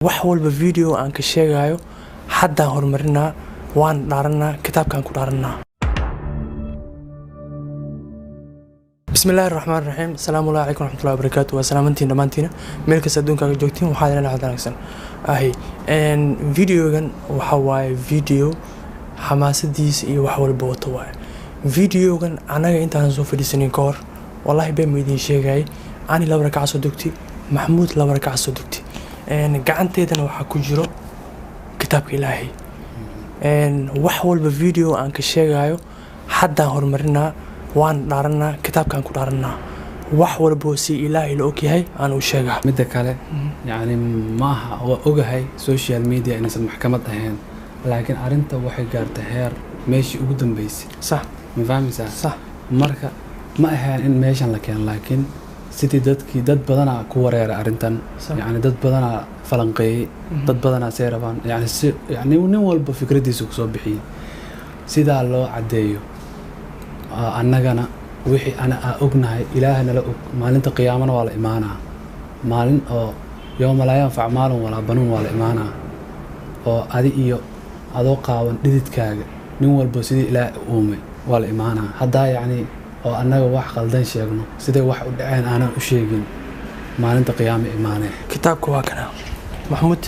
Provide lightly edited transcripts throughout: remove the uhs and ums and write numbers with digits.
Wax walba video aan ka sheegayo haddaan horumarinaa, waan dhaaranaa, kitaabkaan ku dhaaranaa. Bismi illaahi raxmaan raxiim. Asalaamu allahi calaykum raxmatullahi wabarakaatu. Waa salaamantiin dhammaantiina meel kasta adduunkaaga joogtiin. Waxaa idin leeyahay wanaagsan ahi. Videogan waxa waaye video xamaasadiisa iyo wax walba wato waaye. Videogan anaga intaanan soo fadhiisanin ka hor, wallahi been ma idiin sheegayay, ani 2 rakac soo dugti, Maxamuud 2 rakac soo dugti, gacanteedana waxaa ku jiro kitaabka Ilaahay. Wax walba video aan ka sheegayo haddaan horumarinaa, waan dhaaranaa, kitaabkaan ku dhaaranaa. Wax walbo si Ilaahay la ogyahay aan u sheegaa. Midda kale, yacni maaha, waa ogahay social media inaysan maxkamad ahayn, laakiin arrinta waxay gaartay heer meeshii ugu dambeysay. Sax. Ma fahmaysaa? Sax. Marka ma ahayn in meeshan la keeno, laakiin sidii dadkii dad badanaa ku wareeray arrintan, yacni dad badanaa falanqeeyey, dad badanaa say rabaan, yacni si yacni nin walba fikraddiisa kusoo bixiyey sidaa loo caddeeyo. Annagana wixii ana aa ognahay Ilaahay nala og. Maalinta qiyaamana waa la imaanaa, maalin oo yowma laa yanfac maalun walaa banuun waa la imaanaa, oo adi iyo adoo qaawan dhididkaaga nin walba sidii Ilaahay u uumay waa la imaanaa. Haddaa yacni oo annaga wax qaldan sheegno, siday wax u dhaceen aanan u sheegin, maalinta qiyaama imaanee. Kitaabka waa kana, Maxamuud.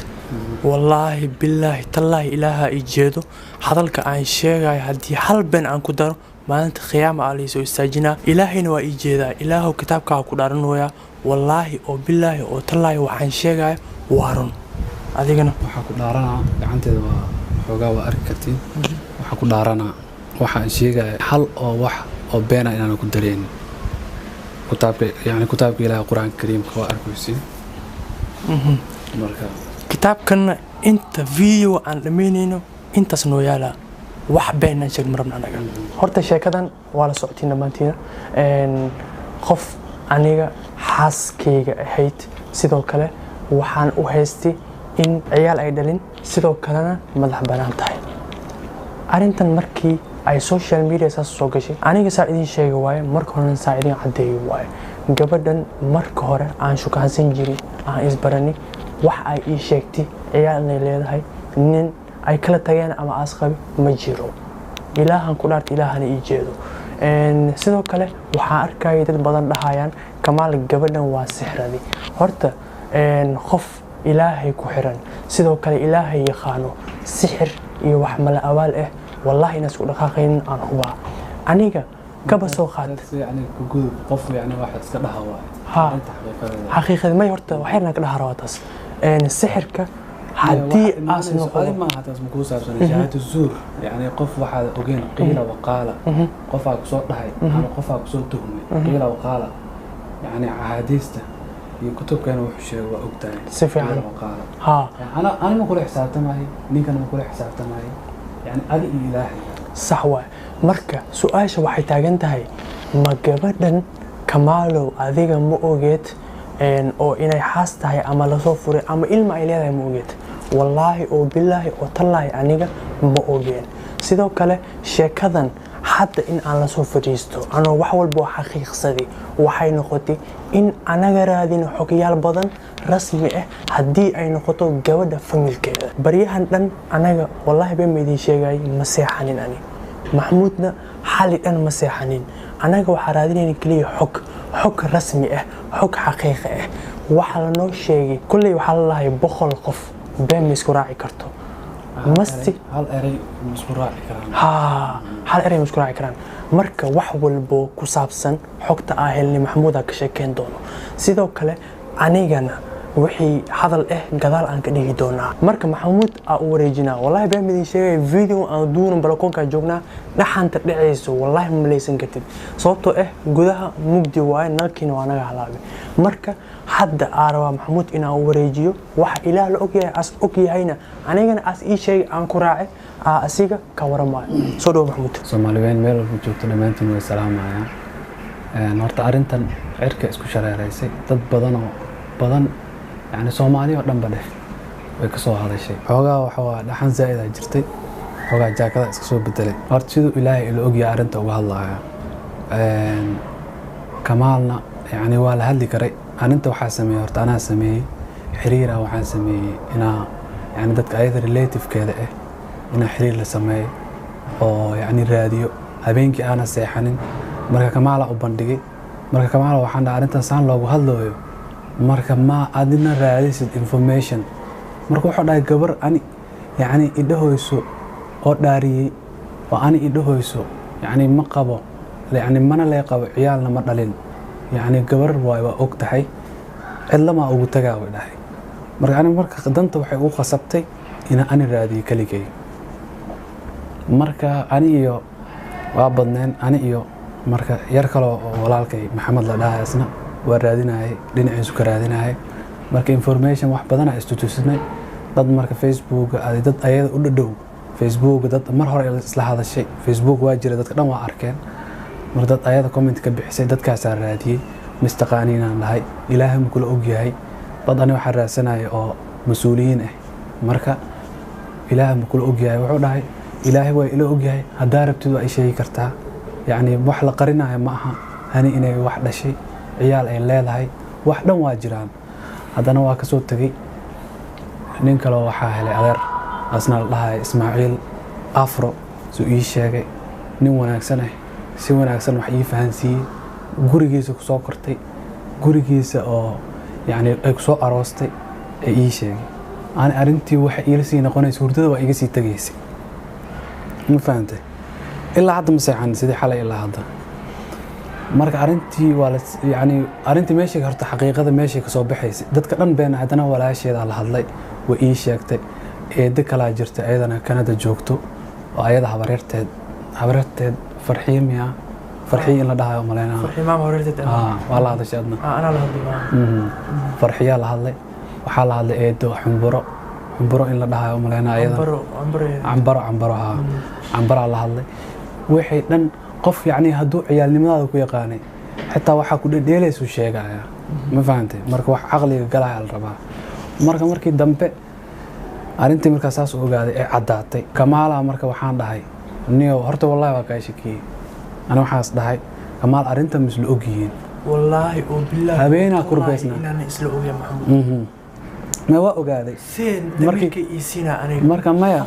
Wallaahi bilaahi tallaahi, Ilaaha i jeedo, hadalka aan sheegayo haddii hal been aan ku daro, maalinta qiyaama aa laysoo istaajinaa. Ilaahayna waa ii jeedaa. Ilaahow kitaabkaa ku dhaaranooyaa. Wallaahi oo bilaahi oo tallaahi, waxaan sheegayo waa run. Adigana? Waxaa ku dhaaranaa gacanteeda, waa xoogaa waa arki kartiin. Waxaa ku dhaaranaa waxaan sheegaya hal oo wax oo beena inaanan ku dareenin kitaabka, yacni kitaabka Ilaahay, Qur-aanka Kariimka waa arkaysiin. Marka kitaabkanna inta video aan dhammaynayno intaas noo yaalaa. Wax beenaan sheeg ma rabna anaga. Horta sheekadan waa la socotiin dhammaantiina. Qof aniga xaaskayga ahayd, sidoo kale waxaan u haystay in ciyaal ay dhalin, sidoo kalena madax bannaan tahay. Arrintan markii ay social media saas soo gashay, aniga saa idiin sheega waaye, marka horena saa idiin caddeeyo waaye. Gabadhan marka hore aan shukaansan jirin, aan isbarani, wax ay ii sheegtay ciyaal inay leedahay, nin ay kala tageen ama aas qabi ma jiro. Ilaahan ku dhaarta, Ilaahana ii jeedo. Sidoo kale waxaan arkayay dad badan dhahayaan Kamaal gabadhan waa sixradi. Horta qof Ilaahay ku xiran, sidoo kale Ilaahay yaqaano, sixir iyo wax mala abaal ah wallahi inaan isku dhaqaaqaynin aan hubaa. Aniga kaba soo qaat yacni gudub qof, yacni wax iska dhaha waaye. Ha. Arrinta xaqiiqadeeda. Xaqiiqada may, horta waxyarna ka dhaha rabaa taas. Sixirka haddii aas noqdo adi maaha, taas ma kuu saabsan shahaadatu zuur. Yacni qof waxaad ogeen, qiila waqaala, qofaa kusoo dhahay ama qofaa kusoo tuhmay, qiila waqaala, yacni axaadiista iyo kutubkeena wuxuu sheegay waa ogtahay. Si fiican. Qiila waqaala. Ha. Ana ma kula xisaabtamahay, ninkana ma kula xisaabtamahay, yacni adi iyo Ilaahay. Sax waay. Marka su-aasha waxay taagan tahay, ma gabadhan Kamaalow adiga ma ogeed oo inay xaas tahay ama lasoo furay ama ilma ay leedahay ma ogeed? Wallaahi oo bilaahi oo tallaahi, aniga ma ogeen. Sidoo kale sheekadan hadda in aan lasoo fadhiisto anoo wax walba oo xaqiiqsaday, waxay noqotay in anaga raadino xogyaal badan rasmi ah haddii ay noqoto gabadha familkeeda. Baryahan dhan anaga wallaahi been ma idiin sheegay, ma seexanin ani, Maxamuudna xali dhan ma seexanin. Anaga waxaa raadinayna keliya xog, xog rasmi ah, xog xaqiiqi ah. Waxa lanoo sheegay kulley waxaa la lahay 100 qof been ma isku raaci karto masti. Hal eray ma isku raaci karaan. Haa, hal eray ma isku raaci karaan. Marka wax walbo ku saabsan xogta aa helnay Maxamuudaa ka sheekeyn doono. Sidoo kale anigana wixii hadal ah gadaal aan ka dhigi doonaa. Marka Maxamuud aa u wareejinaa. Wallahi been idin sheegaya, video aan duunan balakoonkaa joognaa, dhaxanta dhacayso wallahi ma malaysan kartid, sababtoo ah gudaha mugdi waaye, nalkiina waa naga halaabay. Marka hadda aa rabaa Maxamuud inaan u wareejiyo. Waxa Ilaah la ogyahay, as og yahayna, anigana as ii sheegay aan ku raace, aa asiga ka waramaayo. Soo dhawo, Maxamuud. Soomaaliweyn meel walba joogto dhammaantiin way salaamayaan. Horta arrintan cirka isku shareeraysay, dad badan oo badan, yacni Soomaali oo dhanba dheh, way ka soo hadashay. Xoogaa waxa waa dhaxan zaa'id aa jirtay, xoogaa jaakada iska soo bedelay. Horta siduu Ilaahay ila ogyahay arrinta uga hadlaya, Kamaalna yacni waa la hadli karay. Arrinta waxaa sameeyey, horta anaa sameeyey. Xiriira waxaan sameeyey inaa yani dadka ayada relativekeeda ah inaa xiriir la sameeyo oo yani raadiyo, habeenkii aana seexanin. Marka Kamaala u bandhigay. Marka Kamaala waxaan dhahay arrintan saan loogu hadlooyo, marka ma adina raadisid information? Marka wuxuu dhahay gabar ani yacni idhahoyso oo dhaariyey oo ani idhahoyso yacni ma qabo, yacni mana lee qabo, ciyaalna ma dhalin, yacni gabar waay, waa og tahay, cidlamaa ugu tagaa, way dhahay. Marka ani marka danta waxay ugu khasabtay inaan ani raadiyo keligay. Marka ani iyo waa badneen, ani iyo marka yar kaloo oo walaalkay Maxamed la dhahay, isna waa raadinayay, dhinaciisu ka raadinayay. Marka information wax badanaa istutusinay dad. Marka Facebook adi dad ayada u dhadhow, Facebook dad mar hore isla hadashay, Facebook waa jira, dadka dhan waa arkeen. Mar dad ayada comment ka bixisay, dadkaasaa raadiyey. Mistaqaaniinaan dhahay, Ilaahay ma kula ogyahay? Dad ani waxaa raadsanaya oo mas-uuliyiin ah. Marka Ilaahay ma kula ogyahay? Wuxuu dhahay Ilaahay waa ila ogyahay, haddaa rabtid waa i sheegi kartaa, yacni wax la qarinayo ma aha, Hani inay wax dhashay, ciyaal ay leedahay, wax dhan waa jiraan. Haddana waa kasoo tegey. Nin kaloo waxaa helay adeer asna la dhahay Ismaaciil Afro, suu ii sheegay, nin wanaagsan ah, si wanaagsan wax ii fahansiiyey, gurigiisa kusoo kortay, gurigiisa oo yacni ay kusoo aroostay ee ii sheegay. Ani arrintii waxay iila sii noqonaysa, hurdada waa iga sii tegaysay, ma fahantay? Ilaa hadda ma seexan, sidii xalay ilaa hadda. Marka arrintii waa la yacni arrintii meeshay horta xaqiiqada meeshay kasoo baxaysay dadka dhan been. Haddana walaasheeda la hadlay, way ii sheegtay. Eedo kalaa jirta ayadana Canada joogto oo ayada habareerteed, habareerteed Farxiye miya, Farxiye in la dhahayo maleynaha. Farxi maama horeerteed. Waa la hadashay adna? Anaa la hadlay maama. Farxiyaa la hadlay. Waxaa la hadlay eedo Xumburo, Xumburo in la dhahayo maleynaha ayadana. Cambaro, Cambaro. Cambaro, Cambaro, haa, Cambaraa la hadlay. Wixii dhan qof yacni hadduu ciyaalnimadaada ku yaqaanay xitaa waxaa ku dhedheelaysuu sheegaya, ma fahantay? Marka wax caqliga galaya la rabaa. Marka markii dambe arrintii markaa saas u ogaaday ee caddaatay, Kamaala marka waxaan dhahay niyo horta wallahi waa kaa shakiyey. Ani waxaas dhahay Kamaal arrintan misla ogyihiin. Wallaahi oo bilaahi. Habeenaa wallaahi kurbaysnaa. Inaan isla ogyahay, Maxamuud. Ma waa ogaaday. Seen damiirka ii siinaa aniga? Marka maya.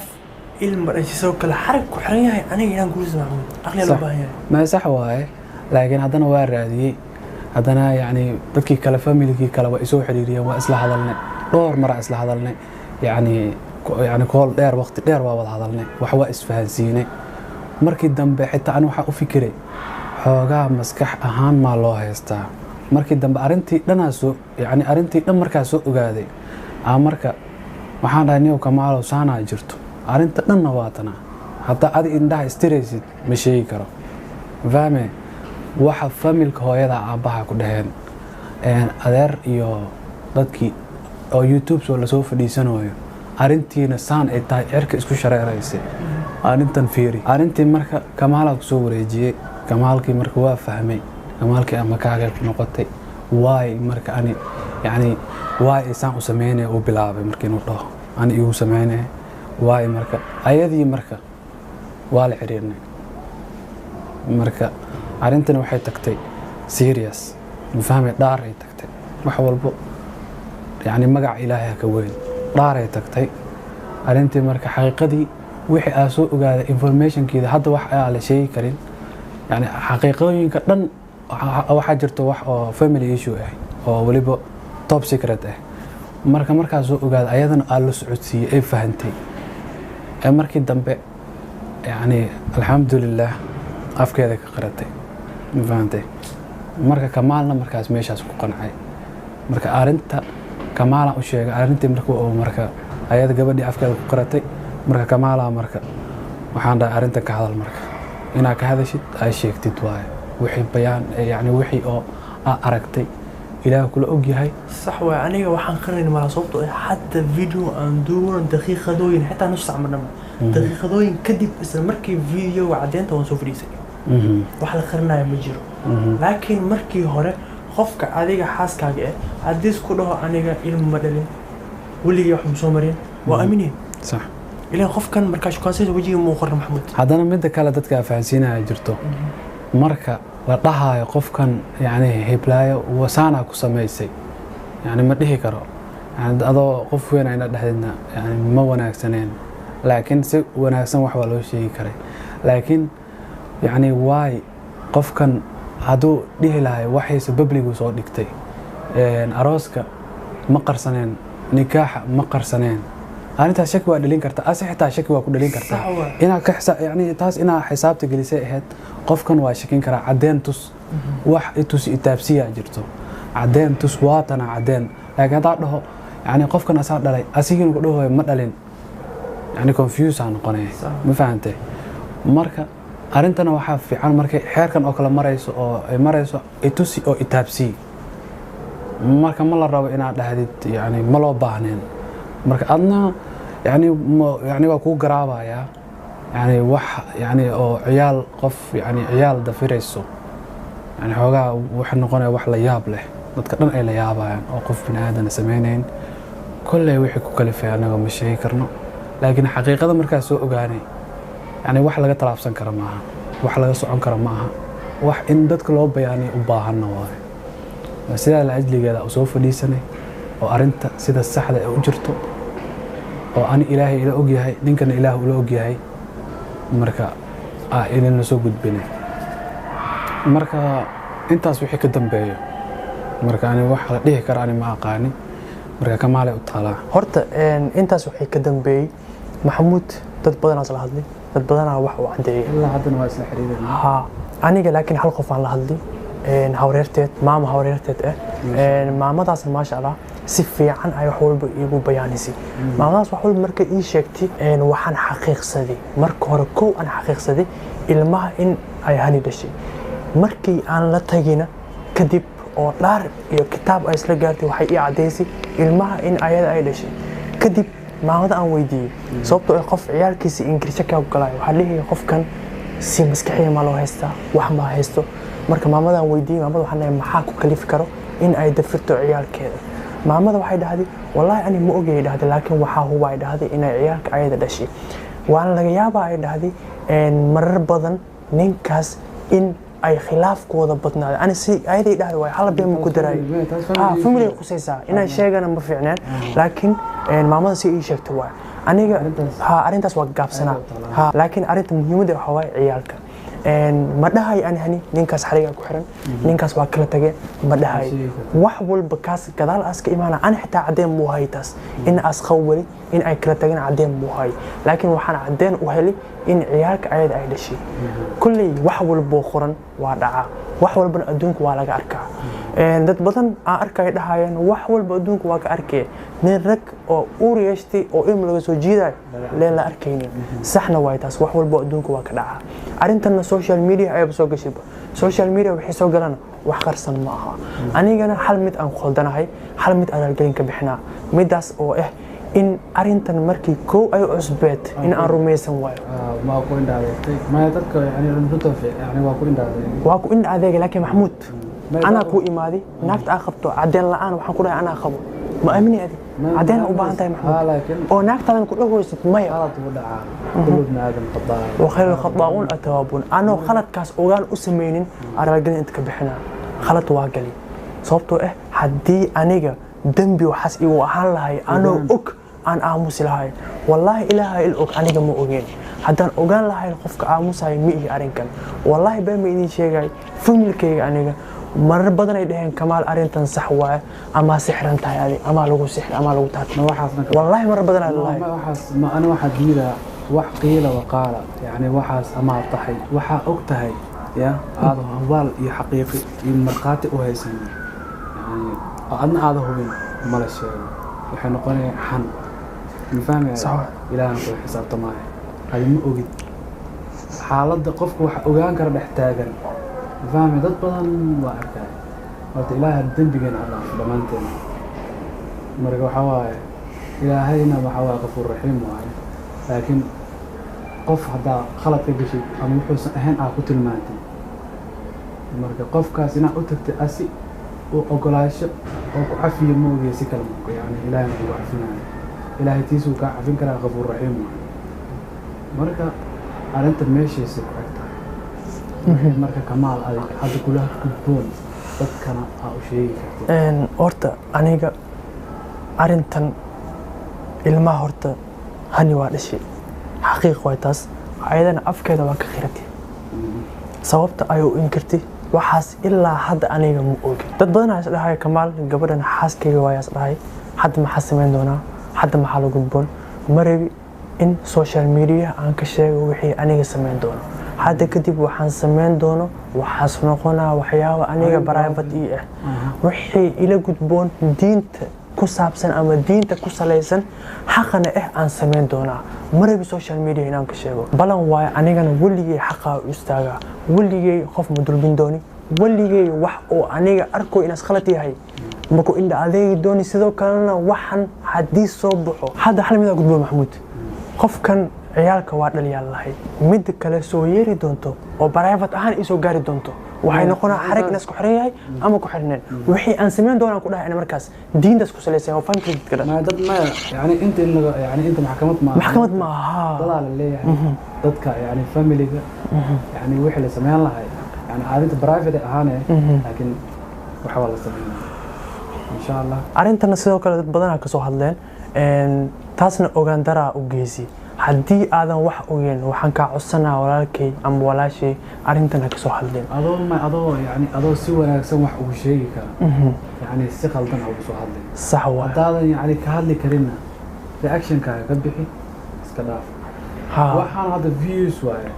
Ilma dhashay sidoo kale xarig ku xiran yahay aniga inaan guurisa, Maxamuud, aqliyaa loo Sax. baahan yahay. Ma sax waaye, laakiin haddana waa raadiyey. Haddana yacni dadkii kale, familigii kale waa isoo xiriiriyeen, waa isla hadalnay, dhowr maraa isla hadalnay, yacni yacni kool dheer, waqti dheer waa wada hadalnay, wax waa isfahansiinay. Markii dambe xitaa ani waxaa u fikiray xoogaa maskax ahaan maa loo haystaa. Markii dambe arrintii dhanaa soo yacni arrintii dhan markaa soo ogaaday aa marka waxaan dhahay niyow Kamaalow, saanaa jirto, arrinta dhanna waa tana, haddaa adi indhaha istiraysid ma sheegi karo, fahme? Waxa familka hooyada aabbaha ku dhaheen adeer iyo dadkii oo YouTube soo lasoo fadhiisanayo, arrintiina saan ay tahay, cirka isku shareeraysay arrintan, fiiri arrintii. Marka Kamaalaa kusoo wareejiyey. Kamaalkii marka waa fahmay, Kamaalkii ama kaagay ku noqotay waay. Marka ani yacni waay ay saan u sameynaya uu bilaabay marka inuu dhaho ani igu sameynaya waay. Marka ayadii marka waa la xiriirnay. Marka arrintani waxay tagtay serious, ma fahmay? Dhaar ay tagtay, wax walbo yacni magaca Ilaahay ha ka weyn, dhaaray tagtay arrintii. Marka xaqiiqadii wixii aa soo ogaaday informationkeeda hadda wax aa la sheegi karin, yani xaqiiqooyinka dhan waxaa jirto wax oo family issue ah oo weliba top secret ah. Marka markaa soo ogaaday ayadana aa la socodsiiyey ay fahantay ee markii dambe yacni alxamdulilah afkeeda ka qaratay, ma fahantay? Marka Kamaalna markaas meeshaas ku qancay. Marka arrinta Kamaalaan u sheegay arrintii. Marka oo marka ayada gabadhii afkeeda ku qaratay, marka Kamaalaa marka waxaan dhahay arrintan ka hadal. Marka inaad ka hadashid ay sheegtid waaye wixii bayaan yacni wixii oo aa aragtay Ilaah kula og yahay. Sax waay, aniga waxaan qarinayn malaa, sababtoo ah hadda video aan duuban daqiiqadooyin, xitaa nus saac ma dhama, daqiiqadooyin kadib isla markii videoga caddeynta waan soo fadhiisay. Wax la qarinayo ma jiro. Laakiin markii hore qofka adiga xaaskaaga ah haddii isku dhaho aniga ilmo ma dhalin, weligay wax ma soo marin, waa aamineen. Sax. Ilaan qofkan markaa shukaansanaysa wejiga muu qorna, Maxamuud. Haddana midda kale dadka fahansiinaya jirto, marka la dhahaayo qofkan yacni heblaayo wasaanaa ku samaysay, yacni ma dhihi karo. Yani adoo qof weyn ayna dhexdeedna yani ma wanaagsaneen, laakiin si wanaagsan wax waa loo sheegi karay. Laakiin yani waay qofkan hadduu dhihi lahay waxayse babligu soo dhigtay, arooska ma qarsaneen, nikaaxa ma qarsaneen, arrintaas shaki waa dhalin kartaa, ase xitaa shaki waa ku dhalin kartaa. Sax waay. Inaa ka yani taas inaa xisaabta gelisay ahayd. Qofkan waa shakin karaa, caddeen tus, wax itus itaabsiyaa jirto, caddeen tus, waatana caddeen. Laakiin haddaa dhaho yani qofkan asaa dhalay, asigina ku dhahoy ma dhalin, yani confuse aa noqonaya. Sax. Ma fahantay? Marka arrintana waxaa fiican markay xeerkan oo kale marayso oo ay marayso itusi oo itaabsii. Marka ma la rabo inaad dhahdid yani ma loo baahneen. Marka adna yani yani waa kuu garaabayaa, yani wax yani oo ciyaal qof yani ciyaal dafirayso, yani xoogaa waxa noqonaya wax la yaab leh, dadka dhan ay la yaabayaan oo qof bini aadana samaynayn. Kolley wixii ku kalifay annaga ma sheegi karno, laakiin xaqiiqada markaa soo ogaanay yani wax laga talaabsan kara maaha, wax laga socon kara maaha, wax in dadka loo bayaaniyo u baahanna waaye. Waa sidaa la ajligeeda u soo fadhiisanay oo arrinta sida saxda ee u jirto oo ani Ilaahay ila ogyahay, ninkana Ilaah ula ogyahay, marka ah idinla soo gudbinay. Marka intaas wixii ka dambeeyo, marka ani wax la dhihi kara ani ma aqaani. Marka kamaalay u taalaa. Horta intaas waxay ka dambeeyey Maxamuud dad badanaa isla hadlay, dad badanaa wax uu caddeeyey. Ilaa haddana waa isla xiriirina. Ha, aniga laakiin hal qof aan la hadlay, hawreerteed, maama hawreerteed ah. Maamadaasna maasha Allah si fiican ay wax walba iigu bayaanisay. Maamadaas wax walba markay ii sheegtay, waxaan xaqiiqsaday marka hore, kow aan xaqiiqsaday ilmaha in ay Hani dhashay. Markii aan la tagina kadib oo dhaar iyo kitaab ay isla gaartay, waxay ii caddaysay ilmaha in ayada ay dhashay. Kadib maamada aan weydiiyey sababtoo ah qof ciyaalkiisa ingiriisha kaa galaayo, waxaa leeyahay qofkan si maskaxiya ma loo haystaa, wax ma haysto. Marka maamadaan weydiiyey, maamada waxaan leeyahay maxaa ku kalifi karo in ay dafirto ciyaalkeeda? Maamada waxay dhahday wallaahi ani ma ogay dhahday, laakiin waxaa huba ay dhahday inay ciyaalka ayada dhashay, waana laga yaabaa ay dhahday marar badan ninkaas in ay khilaafkooda badnaaday. Ani si ayaday dhahday waay hal been ma ku daraay. Ha, family khusaysaa inaan sheegana ma fiicneen, laakiin maamada si ii sheegtay waay aniga. Ha, arrintaas waa gaabsanaa. Ha, laakiin arrinta muhiimadda waxaa waaye ciyaalka. Ma dhahay ani Hani ninkaas xarigaa ku xiran, ninkaas waa kala tageen, ma dhahay. Wax walba kaas gadaal aas ka imaana, ani xitaa caddeen muu hay taas in aas qawwali in ay kala tageen, caddeen muu hay, laakiin waxaan caddeen u helay in ciyaalka ayada ay dhashay. Kolley wax walboo qoran waa dhacaa, wax walbana adduunka waa laga arkaa. Dad badan aan arkaya dhahayeen wax walba adduunka waa ka arkaya, nin rag oo uur yeeshtay oo ilmi laga soo jiidayo leen la arkaynin. Saxna waay taas, wax walba adduunka waa ka dhacaa. Arrintanna social media ayaba soo gashayba, social media waxay soo galana wax qarsan ma aha. Anigana hal mid aan khaldanahay, hal mid aan raalgelin ka bixinaa, midaas oo ah in arrintan markii kow ay cusbeed in aan rumaysan waayo. Waa ku indha adeegtay maya dadka yani runta yani waa ku indha adeegay. Waa ku indha adeegay, laakiin Maxamuud anaa kuu imaaday, naagta aa qabto caddeen la'aan waxaan ku dhahay anaa qabo, ma aamini adi? Caddeen u baahan tahay Maxamuud oo naagtaadan ku dhahoysid maya. Qalad wuu dhacaa, kullu bni aadam khataa. Wa khayru lkhataa'uun atawaabuun. Anoo khaladkaas ogaan u samaynin aan raalgelin inta ka bixinaa. Khalad waa gali, sababtoo ah haddii aniga dembi waxaas igu ahaan lahay anoo og aan aamusi lahay, wallaahi Ilaaha il og aniga ma ogeen. Haddaan ogaan lahayn qofka aamusahay ma ihi arrinkan. Wallaahi been ma idin sheegay, familkayga aniga marar badan ay dhaheen Kamaal arrintan sax waaye amaa sixran tahay adi amaa lagu sixir amaa lagu taatay. Ma waxaasna wallaahi marar badan ay lahay. Ma waxaas ma ani waxaa diidaa wax qiila waqaala, yani waxaas amaad tahay, waxaa og tahay ya aada hubaal iyo xaqiiqi iyo markhaati u haysanin, yani oo adna aada hubin mala sheego, waxay noqonaya xan, ma fahmaya? Sax. Ilaahna kula xisaabtamaayo, adi ma ogid xaaladda qofka waxa ogaan kara dhex taagan, ma fahmaya? Dad badan waa arkaya. Horta Ilaaha dembigeena ha dhaafo dhammaanteena. Marka waxaa waaye Ilaahayna waxaa waaye qafuur raxiim waaye, laakiin qof haddaa khalad ka gashid ama wuxuusan ahayn aa ku tilmaantay, marka qofkaas inaad u tagtay asi u ogolaasho oo ku cafiyo ma ogiya si kale ma yani Ilaahayna kugu cafinayo, Ilaahay tiisuu kaa cafin karaa, qafuur raxiim waaye. Marka arrinta meeshiisay ku eg tahay. Marka Kamaal adig hadda kula gudboon dadkana aa u sheegi kartid. Horta aniga Arrintan ilmaha horta Hani waa dhashay, xaqiiq waay taas. Ayadana afkeeda waa ka khiratay. Sababta ay u inkirtay waxaas ilaa hadda aniga ma ogi. Dad badan ayaa isdhahay, Kamaal gabadhan xaaskayga waa isdhahay, hadda maxaa samayn doonaa, hadda maxaa la gudboon? Ma rabi in social media aan ka sheego wixii aniga samayn doono hadda kadib. Waxaan samayn doono waxaas noqonaa waxyaaba aniga private ii ah. Wixii ila gudboon diinta ku saabsan ama diinta ku salaysan, xaqana ah, aan samayn doonaa. Ma rabi social media inaan ka sheego. Balan waayo, anigana weligay xaqaa u istaagaa, weligay qof ma dulmin dooni, weligay wax oo aniga arko inaas khalad yahay maku indha adeegi dooni. Sidoo kalena waxan haddii soo baxo hadda hal midaa gudbo, Maxamuud, qofkan ciyaalka waa dhaliyaal lahay. Midda kale soo yeeri doonto oo private ahaan isoo gaari doonto waxay noqonaa xarig inaas ku xiran yahay ama ku xirneen. Wixii aan samayn doonaan ku dhahay markaas diintaas ku salaysan oo fahamka dadka dhan. Ma dad maya, yani inta in laga, yani inta maxkamad ma aha. Maxkamad ma aha. Dadaa la leeyahay dadka, yani familiga, yani wixii la sameyn lahay, yani arrinta private ahaane, laakiin waxa waa la sameynaa insha Allah. Arrintana sidoo kale dad badanaa kasoo hadleen. Taasna ogaan daraa u geysi. Haddii aadan wax ogeyn, waxaan kaa codsanaa walaalkay ama walaashay, arrintan ha kasoo hadleen. Adoo ma adoo, yani adoo si wanaagsan wax ugu sheegi kara, yani si qaldan ha ugu soo hadlin. Sax waay. Haddaadan yani ka hadli karinna, reactionkaaga ka bixi, iska dhaaf. Waxaan hadda views waaye,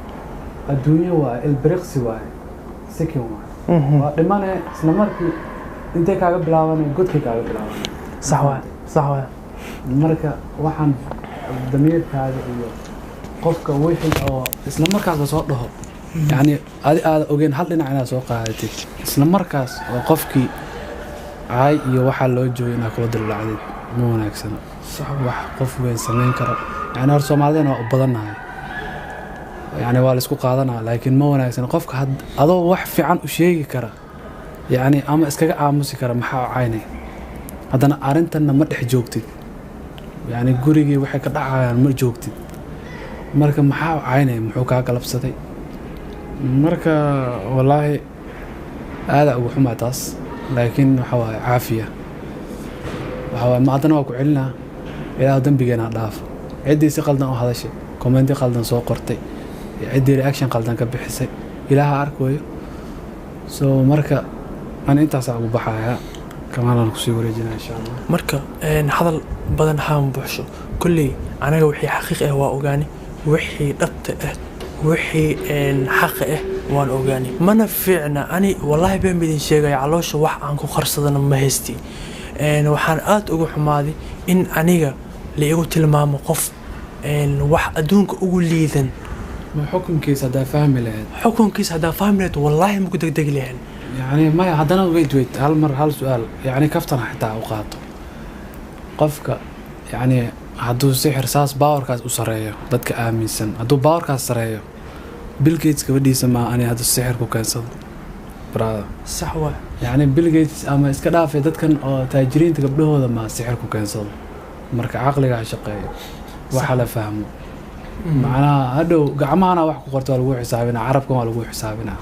adduunyo waaye, ilbiriqsi waaye, sikin waaye, waa dhimane. Isla markii intay kaaga bilaabanay, godkay kaaga bilaabanay. Sax waay, sax waay. Marka waxaan damiirkaaga iyo qofka wixii oo isla markaas la soo dhaho, yani adi aada ogeen hal dhinac inaad soo qaadatid, isla markaas oo qofkii caay iyo waxaa loo joogay inaad kula dildhacdid ma wanaagsana. Wax qof weyn samayn karo, yani hor Soomaalidana waa u badannahay, yani waa la isku qaadanaa, laakiin ma wanaagsana. Qofka adoo wax fiican u sheegi kara, yani ama iskaga aamusi kara, maxaa u caynay? Haddana arrintanna ma dhex joogtid, yani gurigii waxay ka dhacayaan ma joogtid. Marka maxaa u caynaya? Muxuu kaa galabsaday? Marka wallaahi aadaa ugu xumaa taas, laakiin waxa waaye caafiya, waxa waaye ma haddana waa ku celinaa. Ilaah dembigeena ha dhaafo ciddii si qaldan u hadashay, commenti qaldan soo qortay, ciddii reaction qaldan ka bixisay, Ilaaha arkayo. So marka ani intaasaa ugu baxayaa, Kamaalaan kusii wareejinaya insha Allah. Marka hadal badan haan buuxsho. Kolley anaga wixii xaqiiq ah waa ogaani, wixii dhabta ah, wixii xaqa ah waan ogaani. Mana fiicna. Ani wallaahi been bidin sheegaya, caloosha wax aan ku qarsadana ma haysti. Waxaan aad uga xumaaday in aniga la igu tilmaamo qof wax adduunka ugu liidan. Ma xukunkiisa haddaa fahmi lahayd? Xukunkiisa haddaa fahmi lahayd, wallaahi ma ku degdegi lahayn. Yani maya, haddana wait, wait, hal mar, hal su-aal, yani kaftana xitaa u qaato. Qofka yani hadduu sixir saas powerkaas u sareeyo, dadka aaminsan hadduu powerkaas sareeyo, Bill Gates gabadhiisa ma ani hadduu sixir ku keensado, brother? Sax waay. Yani Bill Gates ama iska dhaafay, dadkan oo taajiriinta gabdhahooda ma sixir ku keensado? Marka caqliga ha shaqeeyo, waxa la fahmo. Macnaha hadhow gacmahana wax ku qorto waa lagu xisaabinaa, carabkan waa lagu xisaabinaa.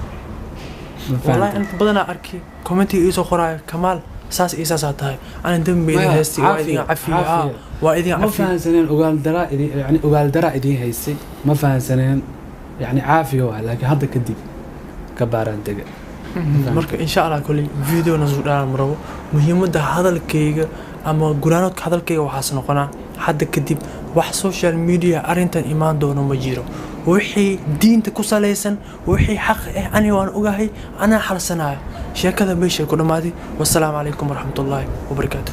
Ma Wallahi fahantay? Inta badanaa arki commentiga iisoo qoraayo, Kamaal saas iyo saasaa tahay, ana dembi idin Maya, haysti waa idin caafiya, cafiya. Caafiya. Waa idin Ma cafiya. fahansaneen, ogaal daraa idin, yani ogaal daraa idiin haysay, ma fahansaneen, yani caafiya waa, laakiin hadda kadib ka baaraan dega. Marka insha Allah kolley videona soo dhaan marabo. Muhiimadda hadalkayga ama guraanoodka hadalkayga waxaas noqonaa, hadda kadib wax social media arrintan imaan doono ma jiro. Wixii diinta ku salaysan, wixii xaq ah, ani waan ogahay, anaa xalsanaya. Sheekada meeshay ku dhammaatay. Wasalaamu calaykum waraxmatullaahi wabarakaatu.